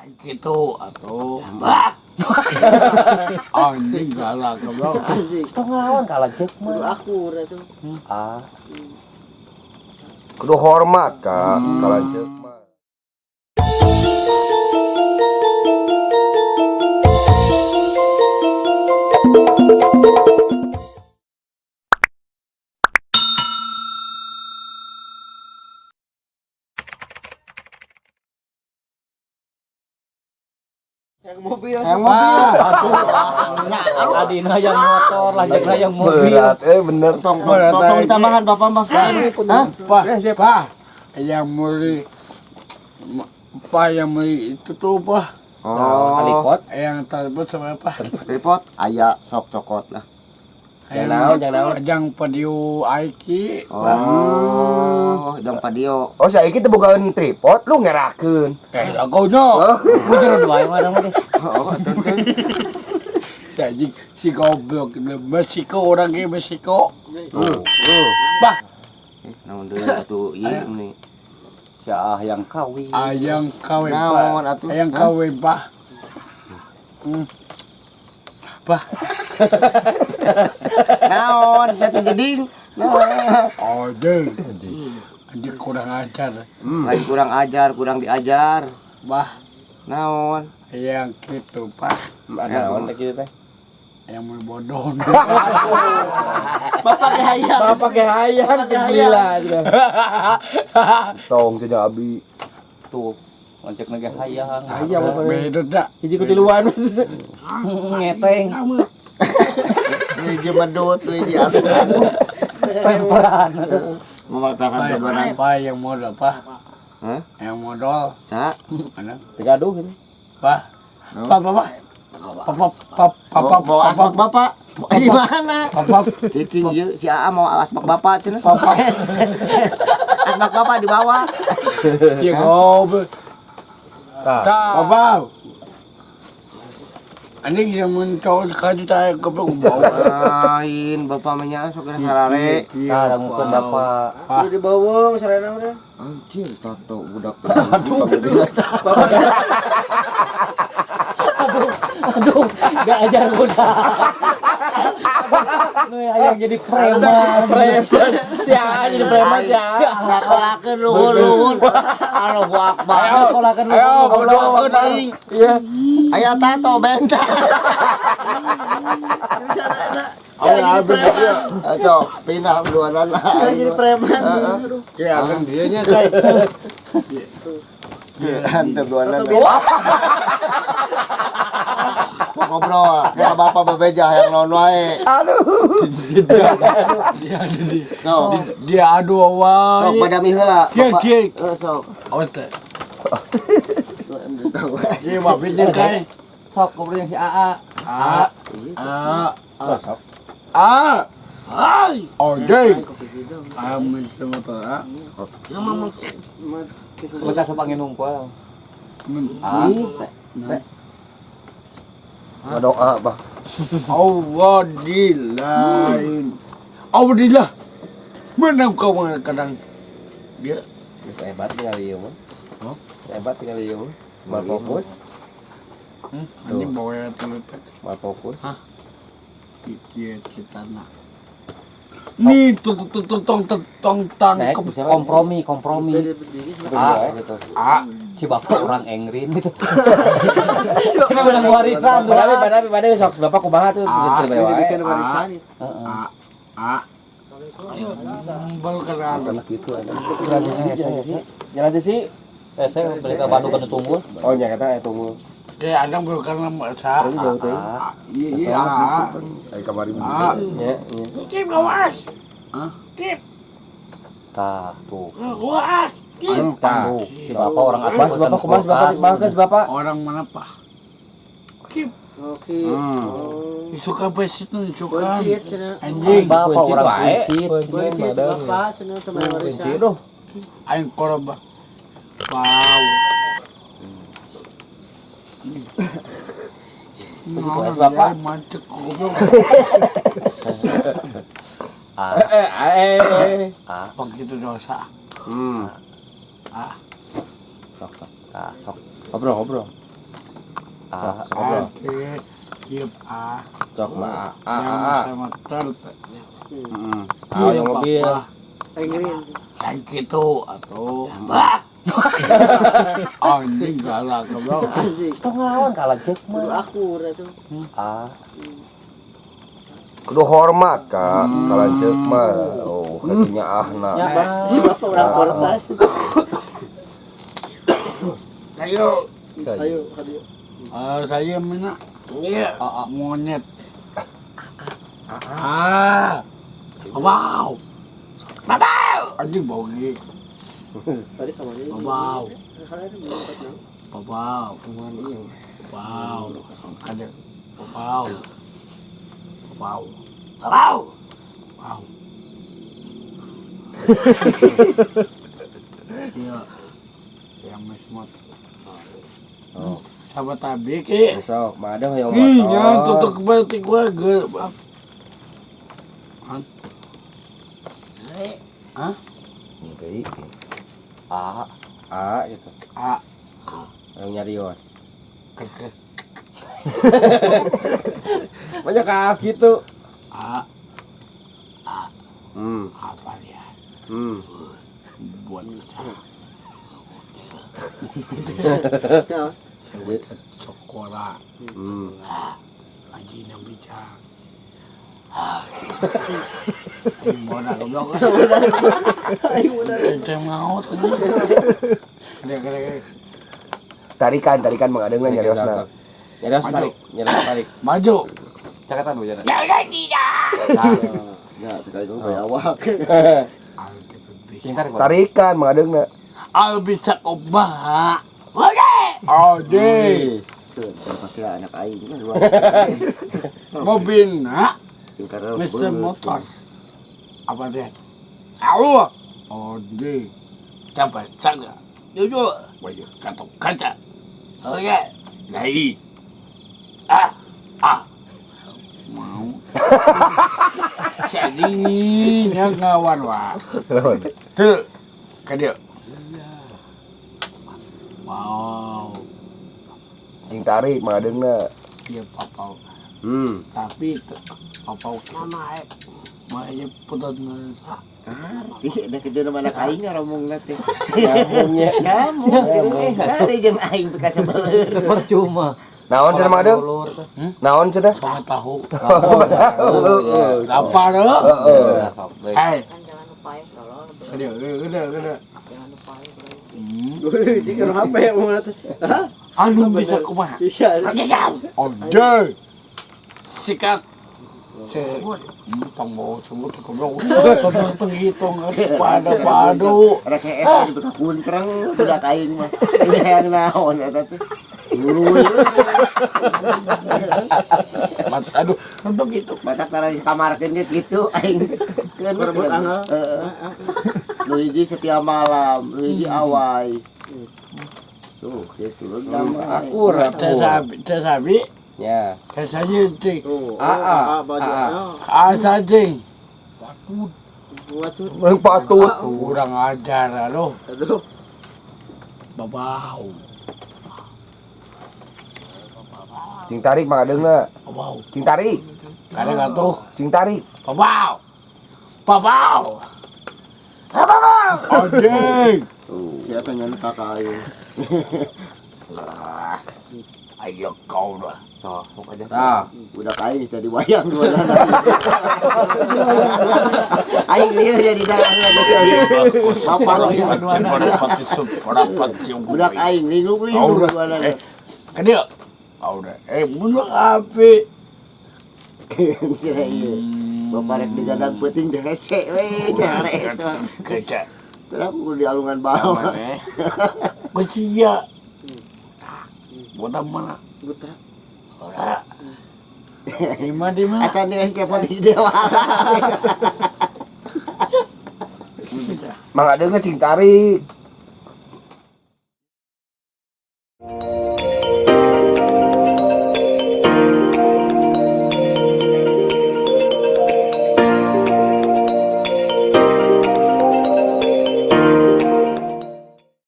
Gitu atuh. Bah. Anjing galak goblok. Anjing. Tong ngelawan ka lanceuk Kudu mah. akur atuh. Ah, Kudu hormat ka ka lanceuk mah. Yang mobil. Yang mobil. Adina yang motor, lanceukna yang mobil. Berat bener. Tong tong tong, tong ditambahan bapak mah. Hah? Pak, Pak, yang beli Pak yang beli itu tuh Pak, Oh, Talikot. yang telepon sama apa? tripod aya sok cokot lah. Yang Jangan naon, jangan naon. Yang video Aiki, Pak. Oh, jang padio. Oh, saya kita bogaan tripod lu ngerakeun. Eh, aku nya. Bujur wae mah mah teh. Oh, atuh teh. Si anjing, si goblok, Meksiko orang ke Meksiko. Bah, Naon deui atuh ieu nih. Si ah yang kawin. ayang kawe Pak. Naon atuh? Ayang Hah? kawe Pak. Pak, Naon saya teh jeding. Naon. anjing. Anjing kurang ajar. Lain kurang ajar, kurang diajar. Bah, Naon? yang gitu Pak. Ada naon teh kitu teh? Yang mau bodoh. Bapak ge hayang. Bapak ge hayang gila. Tong teh abi. Tuh, lanceukna ge hayang. Hayang bapak. Beda tak? Hiji ku tiluan. Ngeteng, Hiji medut hiji atuh. pemperan. Mematahkan Pak, bebanan. Pak yang modal Pak. Hah? Yang modal. Sa? Mana? Tegaduh gitu. Pak. Pak, Pak, Pak. Pak, Pak, Pak, Pak, Pak, Bawa asbak bapak. Di mana? Pak, Pak, Cicing ieu si AA mau asbak bapak cenah. Bapak. Asbak bapak dibawa. Ya goblok. Tah. Bapak. Anjing yang mencowok kaju saya goblok bawa. Lain bapak mah nya sok geus sarare. Tah, dangukeun bapak. Kudu dibawang sarana mah. Anjir tato budak. Aduh. Aduh, gak ajar budak. Nu hayang jadi preman. Preman. Si AA jadi preman si AA. Ngakolakeun luhur-luhur. Allahu akbar. Kolakeun lu. Ayo, bodohkeun aing. Iya. Aya tato benta. Ayo, abis dia. Sok pindah duanana. Jadi preman. Aduh. Ya, kan dianya saya. Hantar duanana. Sok ngobrol, kayak bapak bebeja yang naon wae. Dia ada di Sok. dia adu awal. Sok pada heula. Kieu, Bapak. kieu. Eh, Sok. Awas teh. Kieu bapaknya kai. Sok ngobrol yang si AA. A A A A Ai. Oke. Amin sama ta. Bentar sok panggil numpal. Ah. Ngadoa bah. Allah dilain. Allah. Menang kau kadang dia Geus hebat tinggal ieu mah. Hebat tinggal ieu mah. Mal fokus, anjing bawa yang terletak mal fokus. dia citana. Nih tong tong tong tong tong tang Naik bisa lagi. Kompromi, kompromi. A gitu. A Si bapak orang engrin gitu. Ini menang warisan. Padahal padahal padahal sok bapak kumaha tuh Ah, teu wae. Bikin warisan. Heeh. A A baru kenal. Anak gitu anak. Jalan sih, jalan sih. Jalan sih. Eh, saya beli ke Bandung kan tunggu. Oh nya kata aya tunggu. Kayak ada baru kenal sa. Terus jauh teh. Iya iya A Ai kamari. A. Nya, nya. Tip awas. Tah, tuh. Awas. Tah. Tuh, si bapak orang asli. Mas bapak kumaha bapak kumaha bapak. Orang mana pak? Kip. Oke. Suka besit nih suka. Kuncit cenah. Anjing. Bapak Kunci orang wae. kuncit. Kuncit bapak cenah teman warisan. Duh. Aing koroba. Wow. Begitu bapak. Macet goblok. A Eh eh. A Begitu dosa. Hmm. Ah. sok sok. Tah, sok. Ngobrol ngobrol. A. A T Q A. Sok mah A A Yang A. sama ter. Heeh. A yang mobil. Engrin. Yang gitu atau anjing galak goblok. Anjing. Tong ngelawan kalah cek Kudu mah. akur atuh. A. Kudu hormat ka ka lanceuk mah. Oh, katunya ahna. Ya, Si bapak urang portas. Ayo. Ayo, ayo. Saya mana? Iya. Monyet. Ah. Wow. Wow. Anjing bau gigi. Tadi sama dia. Wow. Kalian itu belum dapat nang. Wow. Wow. Ada. Wow. Wow. Wow. Wow. Iya. Yang mesmot. Oh. Sahabat tabi ki. Sok mah ada yang Ih, motor. jangan tutup berarti gua ge. Hah? Oke. A. A gitu. A. Yang nyarios. Ke. Banyak A gitu. A. Apa ya? Buat usaha. Ya. Sekolah. Aji yang bicara. Aing bodak goblok. Ayo udah. Ceng maut. Kede kede. Tarikan, tarikan Mang Adeng nyariosna. Nyarios tarik, nyarios tarik. Maju. Cakatan bu jalan. Ya, sekali itu kayak awak. Sing tarik. Tarikan Mang Adeng na. Al bisa kumaha. Oke. Ode. Tuh, pasti anak aing kan luar. Mobil nak. Mesin motor. Apa dia? Au. Ode. Dapat saga. Jujur. Wajah katok kaca. Oke. Lagi. Ah. Ah. Mau. Jadi yang ngawan wa. Tuh. Kadia. Wow. Cing tarik Mang Adeng na. Iya papau. Tapi papau nama makanya putus nasa. Ih, da kerja nama anak aing ngomongna teh. Nyambungnya. Nyambung. Dari jeung aing bekas sebeleur. Percuma. Naon cenah Mang Adeng? Naon cenah? Sama tahu. Heeh. Lapar eh. Heeh. Hai. Kan jangan lupa ya, tolong. Gede, gede, gede. Jangan lupa ya, bro. Jadi kalau HP mau teh. Hah? Anu bisa kumaha? Bisa. Ode. Sikat. Tong mau sebut goblok. Tong hitung pada padu. Rek hees di bekas kuntreng budak aing mah. Ini hayang naon eta teh. Nuluy. Mat, aduh, tentu gitu. Batak tara di kamar keun gitu aing. Keun Berebut angel. Heeh. Nu hiji setiap malam, nu hiji awai. Tuh, gitu damai. Akur, Cesabi, cesabi, Ya. cesabi cing. Oh, A, A. baju. A, A sajing. Watut. Mang patut. Kurang ajar aduh. Aduh. Babau. Cing tarik Mang Adeng na. Babau. Cing tarik. Kadang atuh. Cing tarik. Babau. Babau. Babau. Anjing. Siapa nyanyi kakak aing? Ayo kau dah. Toh, pokoknya. Tah. Budak aing jadi wayang dua Aing lieur jadi darah. Bapak Budak aing linglung-linglung dua Kedia. Udah. Mundur api. Bapak rek digadang peuting deh hese we cara esok. Keca. Kenapa kudu di alungan bawah? Besia. Buat mana? Buta. Ora. Di mana di mana? Acan geus kepot di dewa. Mang Adeng cing tarik.